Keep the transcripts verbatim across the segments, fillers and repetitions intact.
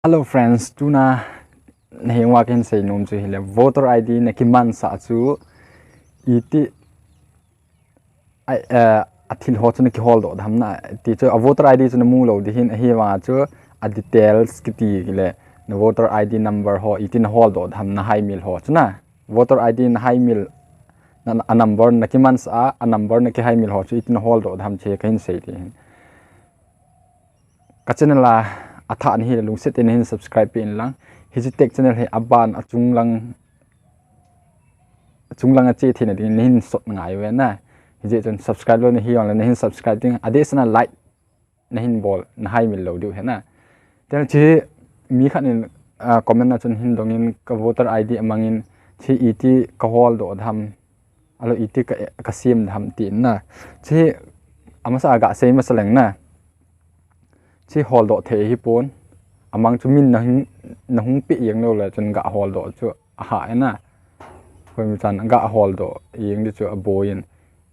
Hello friends, tuna nahenga kahin seinom chu hile voter I D nakimansah chu iti a, eh, athil ho chu nakiholdoh dem ham na ti chu a voter I D chu namu lou ding ahin, ahivang chu a details kiti le na voter I D number ho iti naholdoh dem ham nahaimil ho chu na. Voter I D nahaimil na, a number nakimansah a, a number nakihaimil ho chu iti naholdoh dem ham chu kahin sei ding ahin. Ka channel a athah nahi le lungset in nahin subscribe peh in lang. Hiche tech channel hi aban achung lang achung lang a che theina ding nahin sot ngai uve na. Hijeh chun subscribe lou nahi jongle nahin subscribe ding. Adeh sena like nahin bol nahaimil lou diu ahi na. Tena hiche mi khat in, ah, comment a chun hin dongin ka voter I D amangin hiche iti kaholdoh dem ham, alou iti ka, kasem dem ham tin na. Hiche amasa a gasei masa leng na. Hiche holdoh thei hipon. Amang chu min nahung, nahung peh jeng lou le chun gaholdoh chu ahah e na. Koima chan gaholdoh jeng ding chu aboi in.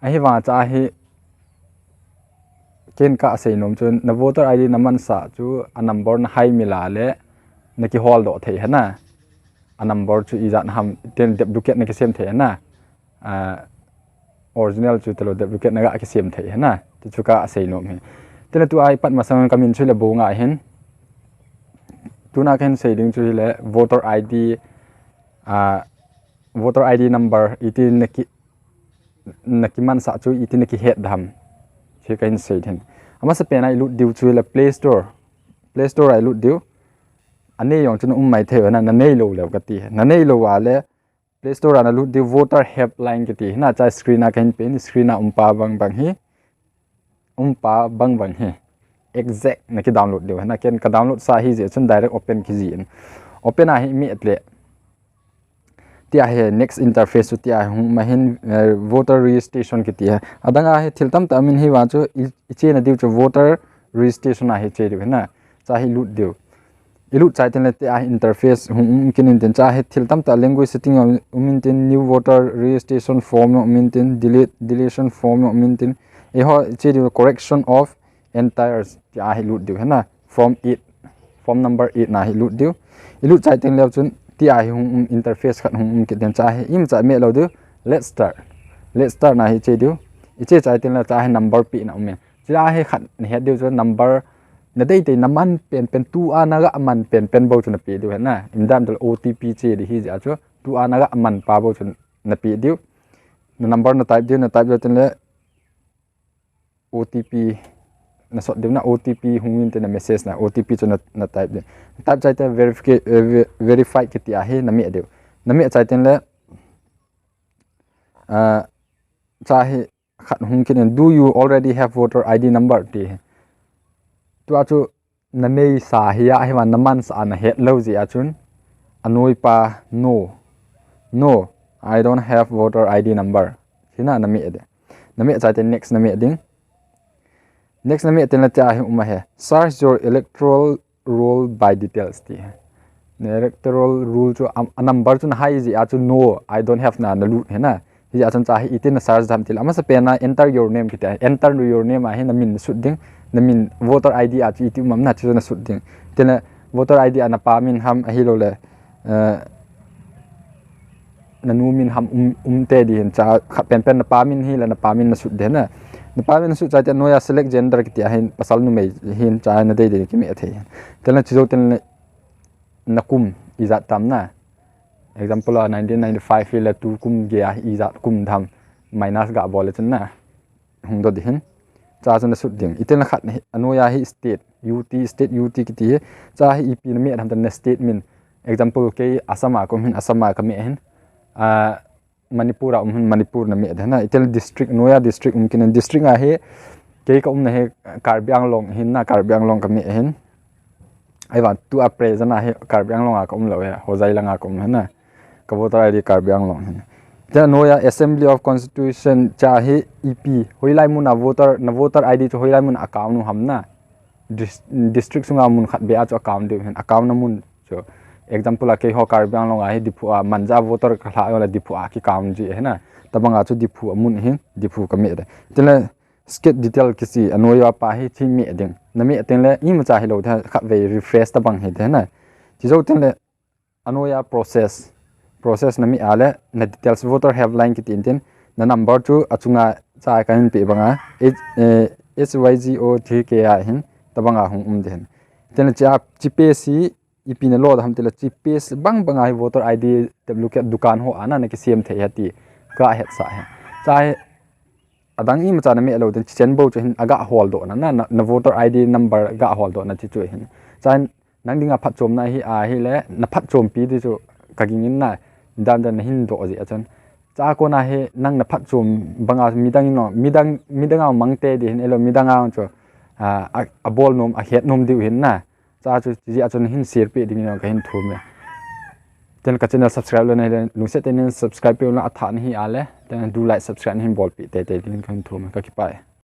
Ahivang chu ahi ken kaseinom chu na voter I D namansah chu a number nahaimil a le nakiholdoh thei ahi na. A number chu ijat ham tin duplicate nakisem thei ahi na. Ah, original chu talou duplicate naga kisem thei ahi na. Ti chu kaseinom ahi. Tena tua ipat masang kamin chu le Bounga ahin. Tuna kahin sei ding chu hile voter I D, ah, voter I D number iti naki, nakimansah chu iti nakihet dem ham. Hiche kahin sei ding. Amasapen a ilut diu chu hile Play Store. Play Store a ilut diu. Anei jong chu na um mai thei uve na, nanei lou leu kati. Nanei lou a le Play Store a nalut diu voter helpline kiti ahi na, chua screen a kahin peh in, screen a um pa bang bang hi. Um pa bang bang hi. Exact naki download diu ahi na, ken ka download sa ahi jeh chun direct open kiji in. Open a hi mi et le. Tia hi next interface chu tia hi hung um ahin, eh, voter registration kiti ahi. Adang a hi thil tamtah amin ahivang chu i, ichena diu chu voter registration a hi che diu ahi na. Chua hi lut diu. Ilut chai tin le tia hi interface hung um kit in tin, chua hi thil tamtah language setting a um in tin, new voter registration form a um in tin, delete, deletion form a um in tin. Eiho che diu correction of entries tia hi lut diu ahi na. Form eight, form number eight na hi lut diu. Ilut chai tin le chun tia hi hung um interface khat hung um kit in, chua hi imacha me lou diu. Let's start. Let's start na hi che diu. Iche chai tin le chua hi number peh na um e. Chua hi khat nahet diu chu number nadei tei naman penpen tua naga man penpen bou chu napeh diu ahi na. Imdam dal O T P che ding ahi jeh a chu tua naga man pa bou chu napeh diu. Na number na type diu, na type diu tin le O T P nasot diu na, O T P hung in tin na message na, O T P chu na, na type diu. Type chai tin verifica-, eh, ve-, verify kiti ahi name diu. Name chai tin le, ah, chua hi khat hung kit in, "Do you already have voter I D number?" ti ahi. Tua chu naneisa ahi a, ahivang namansah a nahet lou jeh a chun. Anoipa, "No. No, I don't have voter I D number." Hina name ding. Name chai tin next name ding. Next name tin le tia hi um ahi. "Search your electoral roll by details," ti ahi. Na electoral roll chu a, a number chu nahai jeh a chu no, I don't have na nalut ahi na. Hijeh a chun chua hi itin na search dem ti le. Amasapen a enter your name kiti ahi. Enter your name a hi namin nasut ding. Namin voter I D a chu iti um am na chu nasut ding. Tin le voter I D a napa min ham ahilou le, eh, nanu min ham um, um tei ding ahin, chua khat penpen napa min hi le napa min nasut ding ahi na. Napa min nasut chai tin noiya select gender kiti ahin, pasal numei hin chua nadei dei kime thei ahin. Tin le chujou tin le nakum ijat tam na. Example a nineteen ninety-five hi le tukum gei a ijat kum dem minus gabol le chun na. Hung dot ding ahin. Chua chu nasut ding. Itin le khat hi, anoiya hi state, U T, state U T kiti ahi. Chua hi ipi name dem ham tin na state min. Example kei Assam a kaum ahin, Assam a kame ahin. Ah, Manipur a um ahin, Manipur name ding ahi na. Itin le district, noiya district um kit in, district a hi kei kaumna hi Karbi Anglong ahin na, Karbi Anglong kame ahin. Ahivang tua present a hi Karbi Anglong a kaum lou ahi, Hojai lang a kaum ahi na. Ka voter I D Karbi Anglong ahi. Tin noiya Assembly of Constitution chua hi ipi, hoilai mun a voter, na voter I D chu hoilai mun a count u ham na. Dis-, district sunga mun khat beh a chu a count diu ahin, a count na mun chu. Example a keiho Karbi Anglong a hi Diphu a, Manja voter kalha jongle Diphu a ki count ji ahi na. Tabang a chu Diphu a mun ahin, Diphu kame ding. Tin le state detail kiti anoiya pa hi hiche me ding. Name tin le imacha hilou ding, khatvei refresh tabang hi ding ahi na. Chijou tengle, anoiya process, process na mi a le, na details voter helpline kiti intin, na number chu achunga cha kahin pe banga, H, eh, H Y G O T K a hin, tabanga hung um ding hin. Tengle chia, chi page hi, ipi na lo da ham tile chi page bang banga hi voter I D duplicate dukan ho ana na kisem thei hati, kahet sa hi. Cha hi, adang imacha na me lo den chichen bou chu hin aga holdoh na, na, na, na voter I D number ga holdoh na chi chu hin. Cha hin nang dinga phatchomna hi ahile, na phatchompi di chu kaging in na, dan dan na hin doh ji a chun. Cha kona hi nang na phatchom banga midang in, midang, midang a mangte di hin elo midang a chu, a, a, abol nom, ahet nom diu hin na. Cha chu, chi a chun hin share pe ding in kahin thum e. Tengle ka channel subscribe lou na hile, lungset tah in subscribe pe ula athah na hi ale, tengle do like subscribe na hin bolpi teitei ding in kahin thum e, kakipah e.